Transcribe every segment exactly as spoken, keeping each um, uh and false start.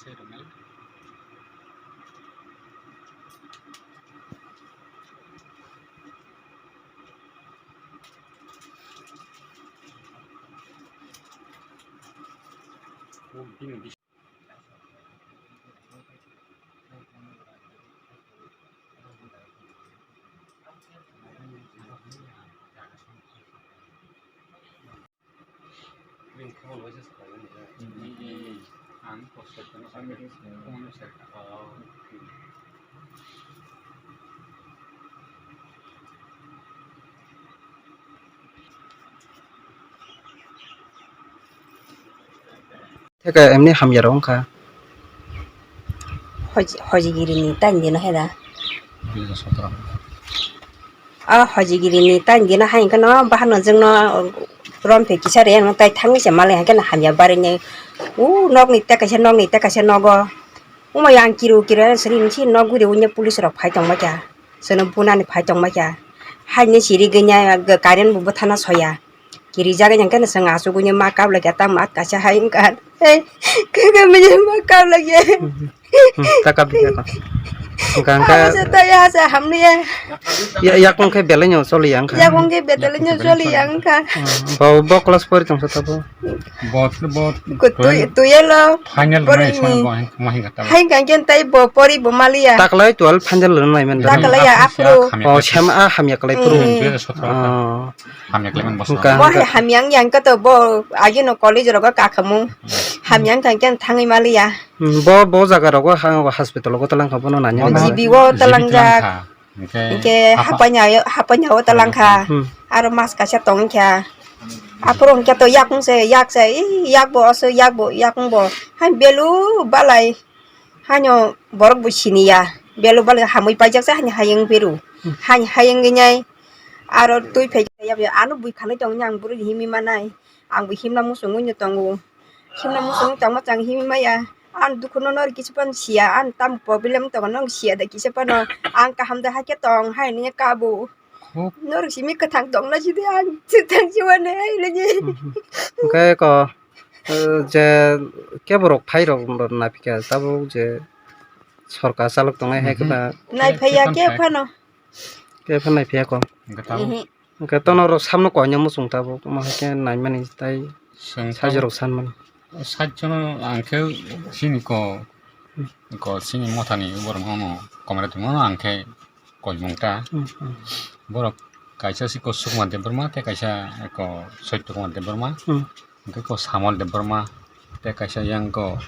Theka emni hamya rok wngkha. Hoji-, hojigiri ni time dino hai da. Dui hajar sotro. O hojigiri ni time dino hai wngkha no bahano jwngno rom phe kisa re no tai thangwi se mali hai khe no hamya barini. U nok ni tei kaisa, nok ni tei kaisa nogo. Omo yang kiru kiru siri nisi nok guri unya police rok phai tongma kha. Sono bunani phai tongma kha. Hai ni siri ganya current bo bwthana soya. Kirijak wngkha no chwng achugwi ma kap lai kha, tamo at kaisa hai wngkha. Hey, kaka manya ma kap lai kha. Hmm, hmm, ta kap di, ta kap. Hwnkha, hwnkha. Abo se ta ya sa hamni ya. Ya, yakung khe belai no choli ya wngkha. Yakung khe belai no choli ya wngkha. Hmm, bo, bo class pori tong sa ta bo. Bo, bo. Ko tu, tu yelo. Final pori ni. Hai kang ken tai bo pori bo mali ya. Taklai twelve final lo nai man. Taklai ya aphuru. Oh, sem a hamya klai phuru. Hmm. Oh. Hamya khlaiman bwswk. Wngkha, bo wngkha. Hamya wngya wngkha to bo ageno college rogo kakhamu. Hmm. Hamya wngkha hwnkhe thangwi maliya. Hmm, bo, bo jaga rogo ha-, hospital rogo twlang kha bono nanya. Bono G B o G B twlang twlangjak. Kha. Hwnkhe hapa-, hapanya, hapanya o twlang kha. Hmm. Aro mas kaisa tong kha. Aphuru hwnkhe to yakung se, yak se, ih, yak bo oso, yak bo, yakung bo. Hai belu balai. Haino borok bo siniya. Belu balai hamwi paijak se, haino hayung beru. Hmm. Haino hayung wngnai. Aro twi phai ya, ya, ano bui khanai tong yang buru himi manai. Ang bo himna muchungwi no tongo. Himna muchungwi tongma chang himi maya. Ang dukhu no nor kisa pan siya, ang tam problem tongo nong siya da kisa pano. Ang kaham da hakhe tong hai nini kabo. Khub. Nor simi kwthang tong na sidi ang kwthang siwa ne hai nini. Mhm. Hwnkhe ko, eh, je keborok phai rok naphikha tabuk je sorkar chalok tongnai hai. Mhm. Khe ba. Nai phaiya khe phano. Khe phano nai phaiya ko. Hwnkhe tabuk. Mhm. Hwnkhe tono rok samno koinwi muchung tabuk, omo hai khe naimani tei chwng sajwk rok sanmani. Sajwk no ang khe chini ko, ko chini mothani borok no komre tongmano ang khe koimung ta. Hmm, hmm. Borok kaisa si ko Sukumar Debbarma tei kaisa ko Saitya Kumar Debbarma, hmm, hwnkhe ko Samol Debbarma tei kaisa yang ko,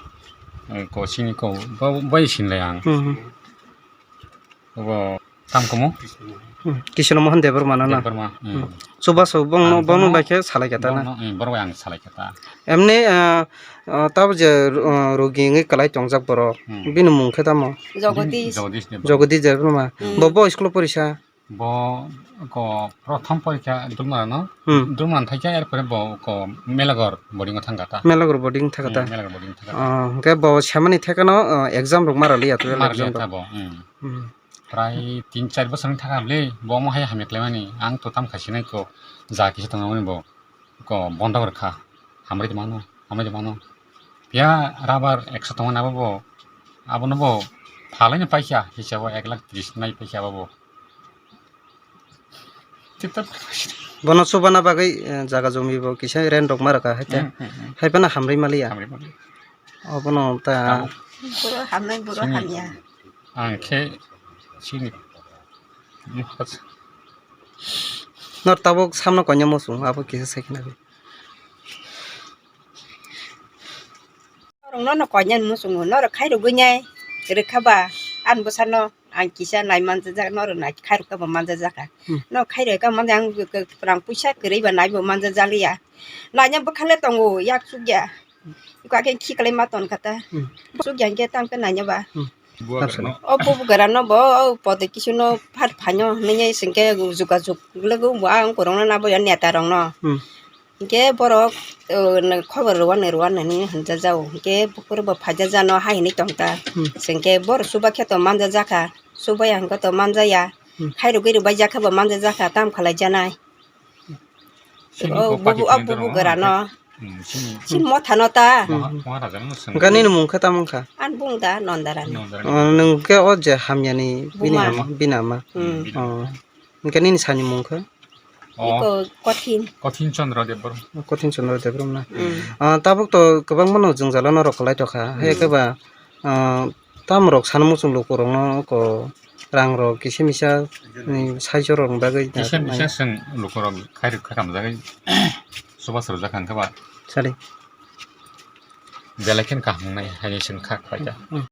ko chini ko bo, bai sinlai ang. Hmm, hmm. Obo tamo kamo? Hmm, Kishno Mohan Debbarma no na? Debbarma, hmm. Hmm. Chubasu bongno, ang bongno bono bai khe salai kha ta na? Bongno, hmm, borok bai ang salai kha ta. Emni, ah, ah, tabo je, ah, rogi wngwi kwlai tongjak borok, hmm, bini mung khe tamo? Jagadish. Jagadish Debbarma. Jagadish Debbarma. Hmm. Bo, bo school o porisa? Bo ko prothom porikha Dulmara no. Hmm. Dulmara thai kha, er pore bo ko Melagor boarding o thang kha ta. Melagor boarding thang kha ta? Hmm, Melagor boarding thang kha ta. Oh, hwnkhe bo semani thai kha no, ah, exam rok mara liya, twelve exam rok. Mara liya ta bo, hmm. Hmm. Prai tin char bosor wng thang kha bwle, bo omo hai hamya khlaimani, ang to tam khai sinai ko, ja kisa tongmani bo, ko bondo rwkha, hamri mano, hamri mano. Phiya rabar ekso tongmani abo bo, abono bo phalai no paikha, hisabo ek lakh tris nai paikha abo bo. Bono chubana bagwi, eh, jaga jomi bo kisa rent rok ma rwkha, hai te, hmm, hmm, hmm, hai phano hamri maliya. Hamri maliya. Obono ta. Tabuk. Boro hamnai, boro hamya. Ang khe chini. Nor tabuk samno koinwi muchung, abo kisa sai khna. Norok no koinwi muchungo, norok khairogwi nai rwkha ba, ani bwsano ang kisa nai manjak, norok nai khairokha ba manjak. Hmm. Norok khairokha manja ang kwrang puisa kwrwi ba nai bo manjak liya. Naina bwkha le tongo, yak chukya. Iko khe khiklai ma ton kha ta. Hmm. Chukya hwnkhe tamo khe naina ba. Hmm. O bubu gara no bo, o pote kisu no phat phaino hinwi sengke juga juk logo bo ang korong no nabo ya neta rok no. Hmm. Hwnkhe borok, o, khobor rwani rwani hinwi hinjajao. Hwnkhe buphuru bo phaijajano hai hinwi tongta. Hmm. Sengke borok chuba khe to manjajak kha. Chubaya hwnkhe to manjaya. Hmm. Khairogwi rwbaijak khe bo manjajak kha, tamo khalaijanai. Chini o ko bubu, pati o bubu phone gorano. Hmm, sini. Si motha no ta. Hmm. Moha, moha rajang no seng. Hwnkhe nini mung khe tamo wngkha? An bung da Nondarani. Nondarani. Oh, nwng khe o je hamyani bini Buma. Ama, bini ama. Hmm. Bini Oh. Ama. Hwnkhe nini sani mung khe? Oh. Iko Kothin. Kothin Chandra Debbarma. Kothin Chandra Debbarma na. Hmm. Ah, tabuk to kwbangma no jwngjalo norok kwlai tokha. Hmm. Hai khe ba, ah, Tamrok sano muchung lukurokno ko rangrok kisa misa ni saichorokni bagwi Kisa misa nai. Chwng lukurok khairok khakamjagwi chubachu rwjak kha ba. Sadi. Belai kheno kaham wngnai haini chwng kha khlaikha. Hmm.